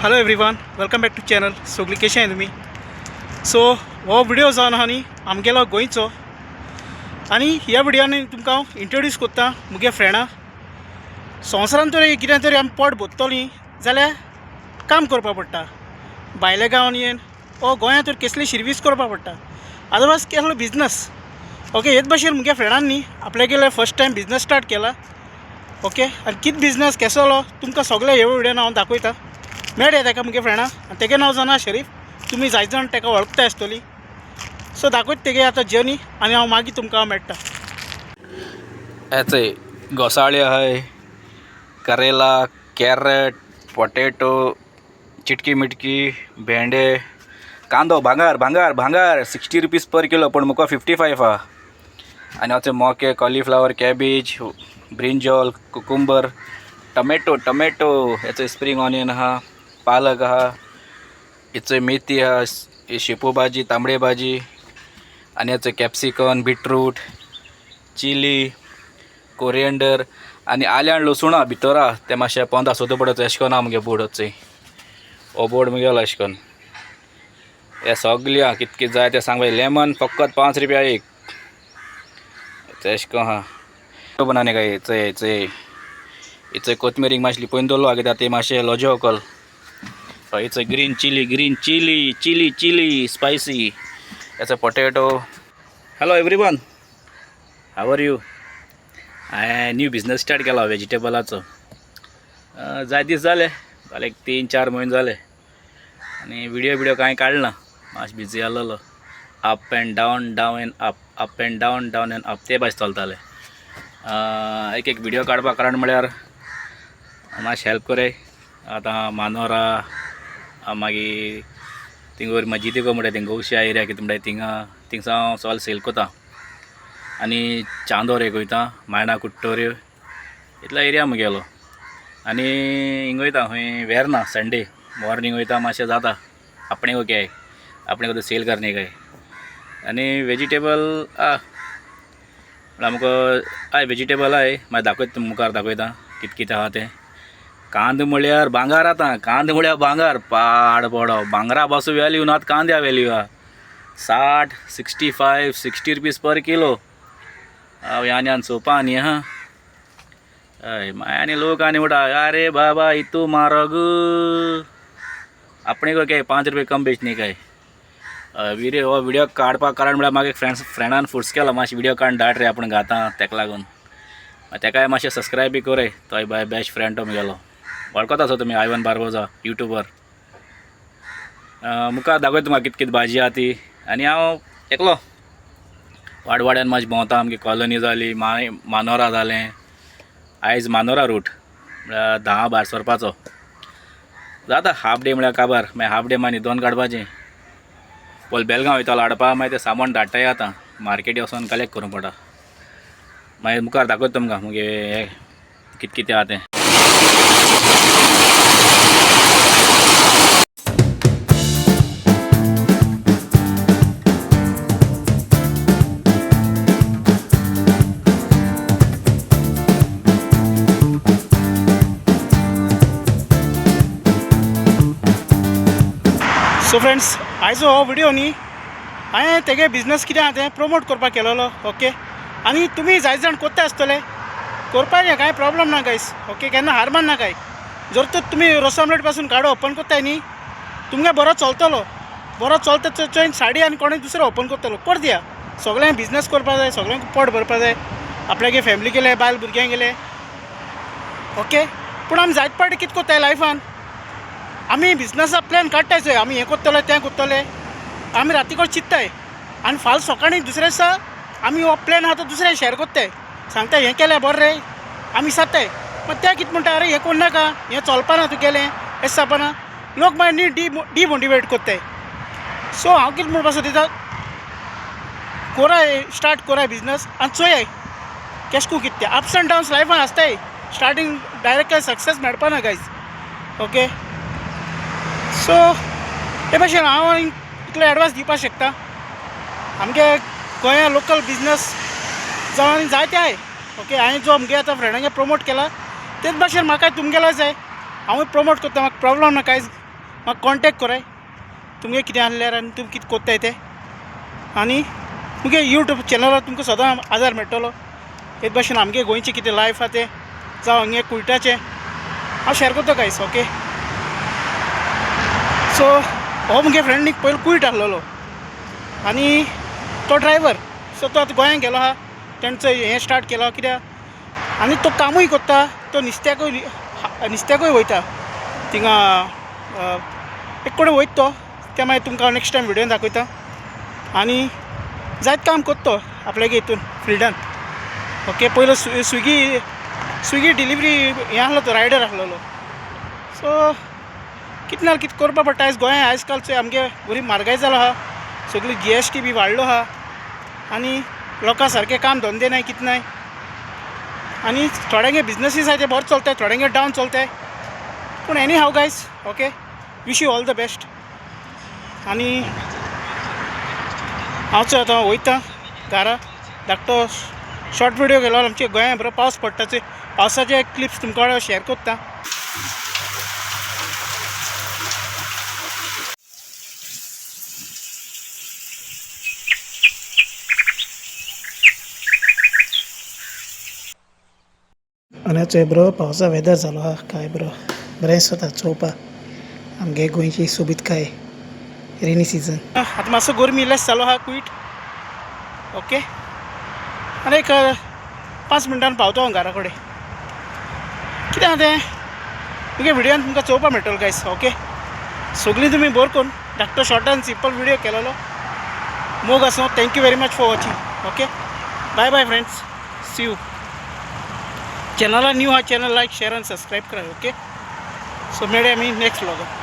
Hello everyone, welcome back to channel. सगळीं कशें आहाय तुमी? सो हो व्हिडिओ जावन आहा न्ही आमगेलो गोंयचो, आनी ह्या व्हिडियोनी तुमकां हांव इंट्रोड्यूस करता मुगे फ्रेंडा। संवसारान तरी कितें तरी आमी पोट भरतलीं जाल्यार काम करपाक पडटा। भायल्या गांवांनी येवन ओ गोंयांत तर कसली शिर्वीस करपाक पडटा, अदरवायज केसलो बिजनस। ओके, हेच भाशेन मुगे फ्रेंडान न्ही आपल्यागेले फर्स्ट टायम बिजनस स्टार्ट केला। ओके, आनी कितें बिजनस केसलो तुमकां सगळें हे व्हिडियोन हांव दाखयता। मेळया ताका मुगे फ्रेंडा, आनी तेगे नांव जाणा शरीफ, तुमी जायते जाण ताका वळखता आसतली। सो दाखयता तेगे आतां जर्नी आनी हांव मागीर तुमकां मेळटा। हेचय घोसाळे आहाय, करेला, कॅरट, पॉटेटो, चिटकी मिटकी, भेंडे, कांदो भांगार भांगार भांगार 60 रुपीज पर किलो, पण मुका 55 आहा। आनी हाचे मोके, cauliflower, cabbage, brinjal, cucumber, tomato, tomato, हेचो स्प्रींग ऑनियन आहा, पालक आहा, हेचो मेथी आहा, शेपू भाजी, तांबडे भाजी, आनी हेचो कॅप्सिकम, बिटरूट, चिली, कोरिएंडर, आनी आल्यान लसूण आहा भितर आहा, तें मातशें पोंदा सोदू पडटा। एशें कोन्न आहा मुगे बोर्ड, चोय हो बोर्ड मुगेलो एशें कोन्न। हे सगळें आहा, कितकें जाय तें सांग। लेमन फकत 5 रुपया एक, एशें कोन्न आहा। बनाने काय चोय चोय इचोय कोथमिरीक मातशें लिपोवन दवरलो कित्याक तें मातशें लोजो कल। इचोय green chilli, green chilli, chilli chilli spicy, हेचो potato. Hello everyone, how are you? हांवें न्यू बिजनस स्टार्ट केला वेजिटेबलाचो। जाय दीस जाले, जाले एक 3-4 म्हयने जाले, आनी व्हिडियो बिडियो कांय काडना, मातशें बिजी आसलेलो। Up and down, down and up, up and down, down and up ते भाशेन चलताले। एक एक व्हिडियो काडपा कारण म्हळ्यार मातशें हेल्प करय। आतां मानोरा, मागीर थिंग मजिदी को म्हणटा, थिंग गोवशा एरिया कितें म्हणटा थिंगा, थिंगसा हांव सगळें सेल करता। आनी चांदोर एक वयता, मायणा कुट्टोऱ्यो, इतलो एरिया मुगेलो। आनी हिंग वयता खंय वेर्ना, संडे मॉर्निंग वयता, मातशें जाता आपणे ओके, आपणे को सेल करने काय। आनी वेजिटेबल आहा म्हळ्यार आमकां हय वेजिटेबल आहाय, मागीर दाखयता मुखार दाखयता कितें कितें आहा तें। कांदो म्हळ्यार भांगार आतां, कांदो म्हळ्यार भांगार, पाड पडो भांगरा पासून वेल्यू ना, कांद्या वेल्यू आहा। 60, 65, 60 रुपीज पर किलो। हांव आनी आनी सोपा न्ही आहा। हय, मागीर आनी लोक आनी म्हणटा अरे बाबा इतू म्हारग, आपणे काय 5 रुपये कम बेचनी काय। व्हिडियो हो व्हिडियो काडपाक कारण म्हळ्यार मागीर फ्रेंडान फोर्स केला मातशें व्हिडियो काडून धाड रे आपूण घाता, तेका लागून तेकाय मातशें सबस्क्रायब बी करय। तोय बाय बेस्ट फ्रेंड तो मुगेलो, वळखता आसो तुमी, आयवन बार्बोजा युट्यूबर। मुखार दाखयता तुमकां कित कित भाजी आहा ती। आनी हांव एकलो वाडवाड्यान मातशें भोंवता, आमगे कॉलनी जाली, मानोरा जालें। आयज मानोरा रूट म्हळ्यार 10 भायर सरपाचो जाता, हाफ डे म्हळ्यार काबार, मागीर हाफ डे मागीर न्हिदोन काडपाचें। पयलीं बेलगांव वयतालो हाडपा, मागीर तें सामान धाडटाय आतां मार्केटी वचोन कलेक्ट करूंक पडटा। मागीर मुखार दाखयता तुमकां मुगे हें कितें कितें आहा तें। सो फ्रेंड्स, आयजो हो व्हिडियो न्ही हांवें तेगे बिजनस कितें आहा तें प्रोमोट करपाक केलेलो। ओके, आनी तुमी जायते जाण करता आसतले, करपाचें कांय प्रॉब्लम ना गायस। ओके, केन्ना हार मानना काय, जर तर तुमी रोस आमलेट पासून गाडो ओपन करताय न्ही, तुमगे बरो चलतलो, बरो चलता चोयन साडी आनी कोणूय दुसरो ओपन करतलो, कर दिया। सगळ्यांक बिजनस करपाक जाय, सगळ्यांक पोट भरपाक जाय, आपल्यागे फॅमिली गेले, बायल भुरग्यांक गेले। ओके, पूण आमी जायते पावटी कितें करताय लायफान, आमी बिजनसा प्लॅन काडटाय चोय, आमी हें करतले तें करतले, आमी राती कडेन चिंत्ताय आनी फाल्यां सकाळीं दुसऱ्या दिसा आमी हो प्लॅन आहा तो दुसऱ्या शेअर करताय, सांगता हें केल्यार बरें रे, आमी विचारताय, मागीर ते कितें म्हणटा, अरे हें करूं नाका, हें चलपाना तुगेलें, हें जावपाना, लोक मागीर न्ही डिमोटिवेट करताय। सो हांव कितें म्हणपाक सोदिता, कोराय स्टार्ट कोराय बिजनस आनी चोयाय केशको कितें तें। अप्स एंड डावन्स लायफान आसताय, स्टार्टींग डायरेक्ट काय सक्सेस मेळपाना गायज। ओके, सो हे भाशेन हांव इतलो एडवायस दिवपाक शकता, आमगे गोंया लोकल बिजनस जावं आनी जायते आहाय। ओके, हांवें जो आमगे आतां फ्रेंडांगे प्रमोट केला तेच भाशेन म्हाका तुमगेलो जाय, हांवूय प्रमोट करता, म्हाका प्रॉब्लम ना कांयच। म्हाका कॉन्टेक्ट कराय तुमगे कितें आहल्यार आनी तुमी कितें कोत्ताय तें. आनी मुगे यूट्यूब चॅनलार तुमकां सदां आदार मेळटलो. हे भाशेन आमगे गोंयचें कितें लायफ आहा तें जावं हांगे कुयटाचें हांव शेअर करता गायस. ओके, सो हो मुगे फ्रेंड पयलीं कुयट आहलोलो आनी तो ड्रायवर. सो तो आतां गोंयांत गेलो आहा, तेंचो हें स्टार्ट केलो कित्याक आनी तो कामूय करता, तो नुस्त्याकूय वयता थिंगा एक कडेन वयता तो. ते मागीर तुमकां नेक्स्ट टायम व्हिडियोन दाखयता. आनी जायत काम करता तो आपल्यागे हितून फिल्डान. ओके, पयलो स्विगी डिलिवरी हें आहलो तो रायडर आहलोलो. सो कितें ना कितें करपा पडटा आयज गोंयांत. आयज काल चोय आमगे बरी म्हारगाय जालो आहा, सगळी GST बी वाडलो आहा आनी लोकां सारके काम धंदे नाय कितें नाय. आनी थोड्यांगे बिजनसीस आहा ते बरे चलताय, थोड्यांगे डावन चलताय. पूण anyhow guys, okay, wish you all the best. आनी हांव चोय आतां वयता घारा, धाकटो शॉर्ट व्हिडियो केलो. आमच्या गोंयांत बरो पावस पडटा चोय, पावसाचे क्लिप्स तुमकां शेअर करता. आनी चोय बरो पावसा वेदर जालो आहा, काय बरो बरें दिसता चोवपाक आमगे गोंयची सोबीतकाय रेनी सिजन. आतां मातसो गरमी लेस जालो आहा कुयट. ओके, आनी एक 5 मिनटान पावतो हांव घरा कडेन. कितें आहा तें मुगे व्हिडियोन तुमकां चोवपाक मेळटलो गायस. ओके, सगळीं तुमी बरें करून धाकटो शॉर्ट आनी सिंपल व्हिडियो केलेलो. मोग आसूं. Thank you very much for watching. Okay, bye bye friends, see you. चॅनला न्यू हा चॅनल लायक शेअर आनी सबस्क्रायब कराय. ओके, सो मेळया आमी नेक्स्ट व्लॉगान.